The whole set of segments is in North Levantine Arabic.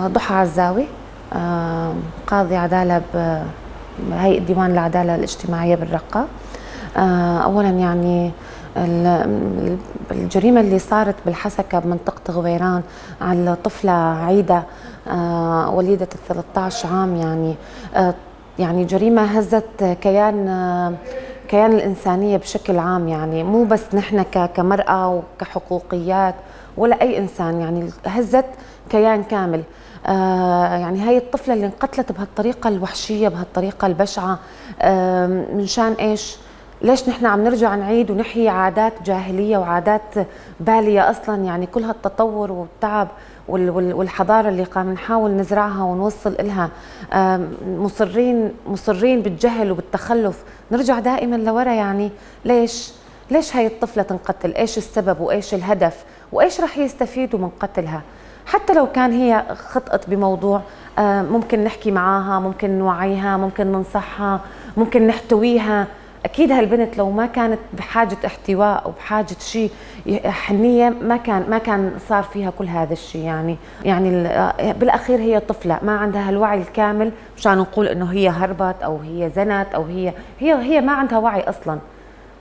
ضحى عزاوي، قاضي عدالة بهيئة ديوان العدالة الاجتماعية بالرقة. أولا يعني الجريمة اللي صارت بالحسكة بمنطقة غويران على الطفلة عيدة وليدة 13 عام، يعني جريمة هزت كيان الإنسانية بشكل عام، يعني مو بس نحن كمرأة وكحقوقيات ولا أي إنسان، يعني هزت كيان كامل. يعني هاي الطفلة اللي انقتلت بهالطريقة الوحشية، بهالطريقة البشعة، من شان إيش؟ ليش نحن عم نرجع نعيد ونحيي عادات جاهلية وعادات بالية أصلاً؟ يعني كل هالتطور والتعب والحضارة اللي قام نحاول نزرعها ونوصل إلها، مصرين بالجهل وبالتخلف، نرجع دائماً لورا. يعني ليش؟ ليش هاي الطفلة تنقتل؟ إيش السبب وإيش الهدف وإيش رح يستفيدوا من قتلها؟ حتى لو كان هي خطأت بموضوع، ممكن نحكي معاها، ممكن نوعيها، ممكن ننصحها، ممكن نحتويها. أكيد هالبنت لو ما كانت بحاجة احتواء أو بحاجة شيء حنية ما كان صار فيها كل هذا الشيء. يعني بالأخير هي طفلة ما عندها الوعي الكامل مشان نقول إنه هي هربت أو هي زنت أو هي ما عندها وعي أصلاً.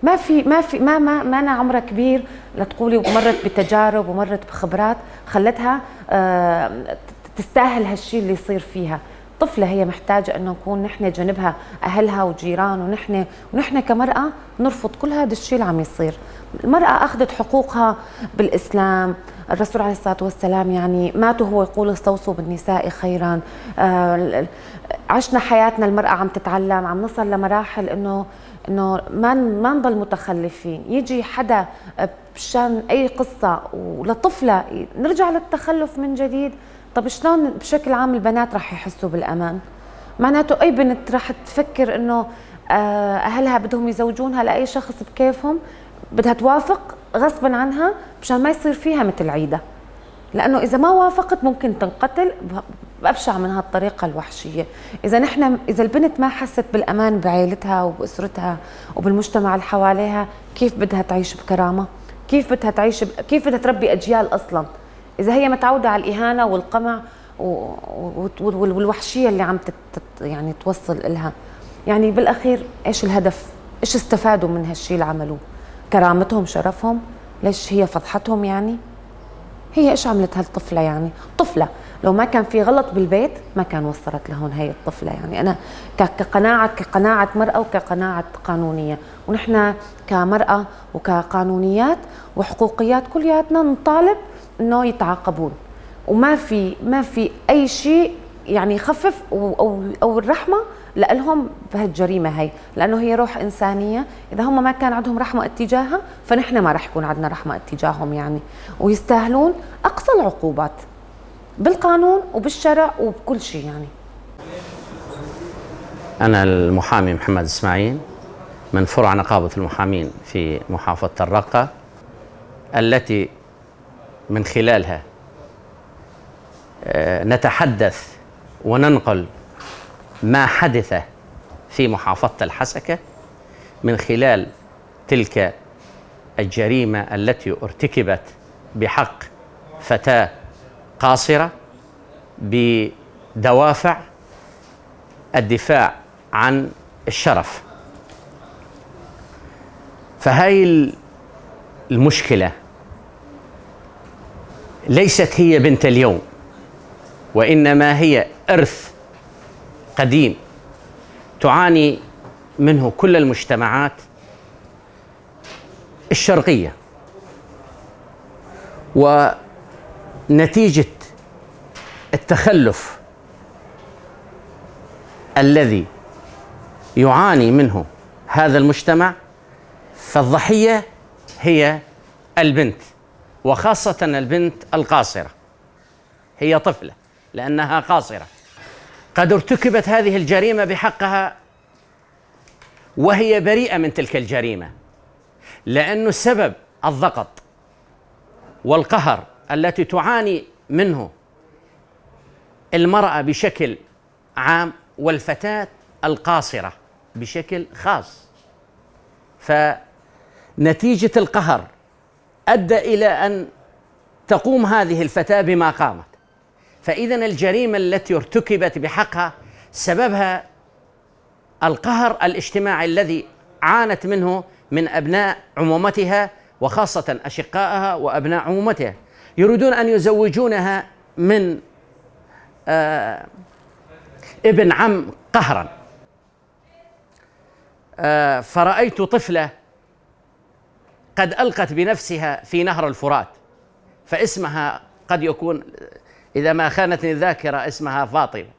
ما في، ما في، ما، ما، ما أنا عمرها كبير لتقولي ومرت بتجارب ومرت بخبرات خلتها تستاهل هالشيء اللي يصير فيها. طفلة هي محتاجة إنه نكون نحن جنبها، أهلها وجيران، ونحن كمرأة نرفض كل هذا الشيء اللي عم يصير. المرأة أخذت حقوقها بالإسلام، الرسول عليه الصلاة والسلام يعني مات وهو يقول استوصوا بالنساء خيرا. عشنا حياتنا المرأة عم تتعلم، عم نصل لمراحل إنه ما نضل متخلفين. يجي حدا بشان أي قصة ولطفلة نرجع للتخلف من جديد. طب شلون بشكل عام البنات رح يحسوا بالأمان؟ معناته أي بنت رح تفكر إنه، أهلها بدهم يزوجونها لأي شخص بكيفهم، بدها توافق غصبا عنها مشان ما يصير فيها مثل عيدة، لأنه إذا ما وافقت ممكن تنقتل بأبشع من هالطريقة الوحشية. إذا البنت ما حست بالأمان بعائلتها وبأسرتها وبالمجتمع اللي حواليها، كيف بدها تعيش بكرامة؟ كيف بدها تعيش كيف بدها تربي أجيال أصلاً؟ إذا هي متعودة على الإهانة والقمع والوحشية اللي عم توصل إلها. بالأخير إيش الهدف؟ إيش استفادوا من هالشي اللي عملوه؟ كرامتهم، شرفهم؟ ليش هي فضحتهم يعني؟ هي إيش عملت هالطفلة يعني؟ طفلة لو ما كان في غلط بالبيت ما كان وصلت لهون هي الطفلة. أنا كقناعة مرأة وكقناعة قانونية، ونحن كمرأة وكقانونيات وحقوقيات كلياتنا نطالب إنه يتعاقبون، وما في أي شيء يخفف أو الرحمة لإلهم بهالجريمة هي، لأنه هي روح إنسانية. إذا هم ما كان عندهم رحمة اتجاهها فنحن ما رح يكون عندنا رحمة اتجاههم ويستاهلون أقصى العقوبات بالقانون وبالشرع وبكل شيء. أنا المحامي محمد إسماعيل من فرع نقابة المحامين في محافظة الرقة، التي من خلالها نتحدث وننقل ما حدث في محافظة الحسكة من خلال تلك الجريمة التي ارتكبت بحق فتاة قاصرة بدوافع الدفاع عن الشرف. فهاي المشكلة ليست هي بنت اليوم، وإنما هي إرث قديم تعاني منه كل المجتمعات الشرقية، ونتيجة التخلف الذي يعاني منه هذا المجتمع، فالضحية هي البنت، وخاصة البنت القاصرة، هي طفلة لأنها قاصرة. قد ارتكبت هذه الجريمة بحقها وهي بريئة من تلك الجريمة، لأنه السبب الضغط والقهر التي تعاني منه المرأة بشكل عام والفتاة القاصرة بشكل خاص. فنتيجة القهر أدى إلى أن تقوم هذه الفتاة بما قامت. فإذا الجريمة التي ارتكبت بحقها سببها القهر الاجتماعي الذي عانت منه من أبناء عمومتها، وخاصة أشقائها وأبناء عمومتها، يريدون أن يزوجونها من ابن عم قهرا. فرأيت طفلة قد ألقت بنفسها في نهر الفرات، فاسمها قد يكون إذا ما خانتني الذاكرة اسمها فاطمة.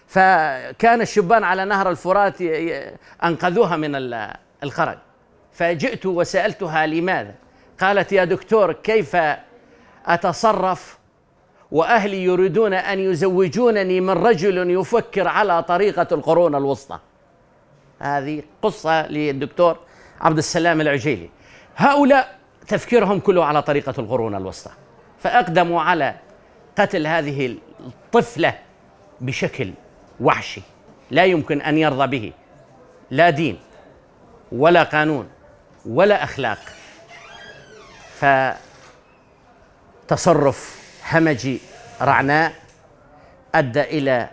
فكان الشبان على نهر الفرات أنقذوها من الغرق. فجئت وسألتها لماذا؟ قالت: يا دكتور، كيف أتصرف وأهلي يريدون أن يزوجونني من رجل يفكر على طريقة القرون الوسطى؟ هذه قصة للدكتور عبد السلام العجيلي. هؤلاء تفكيرهم كله على طريقة القرون الوسطى، فأقدموا على قتل هذه الطفلة بشكل وحشي لا يمكن أن يرضى به لا دين ولا قانون ولا أخلاق. فتصرف همجي رعناء أدى إلى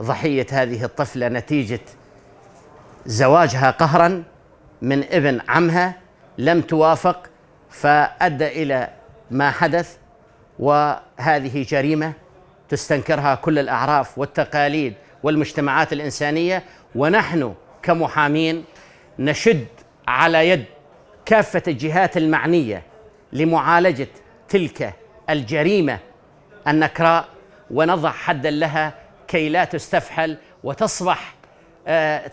ضحية هذه الطفلة نتيجة زواجها قهرا من ابن عمها، لم توافق، فأدى إلى ما حدث. وهذه جريمة تستنكرها كل الأعراف والتقاليد والمجتمعات الإنسانية، ونحن كمحامين نشد على يد كافة الجهات المعنية لمعالجة تلك الجريمة النكراء، ونضع حدا لها كي لا تستفحل وتصبح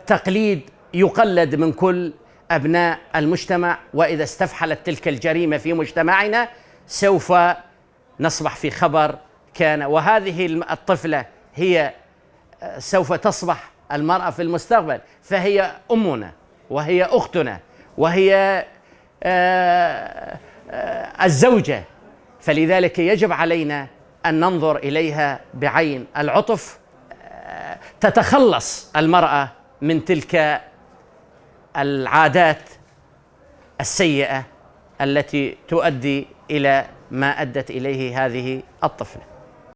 تقليد يقلد من كل أبناء المجتمع. وإذا استفحلت تلك الجريمة في مجتمعنا سوف نصبح في خبر كان، وهذه الطفلة هي سوف تصبح المرأة في المستقبل، فهي أمنا وهي أختنا وهي الزوجة، فلذلك يجب علينا أن ننظر إليها بعين العطف. تتخلص المرأة من تلك العادات السيئة التي تؤدي إلى ما أدت إليه هذه الطفلة.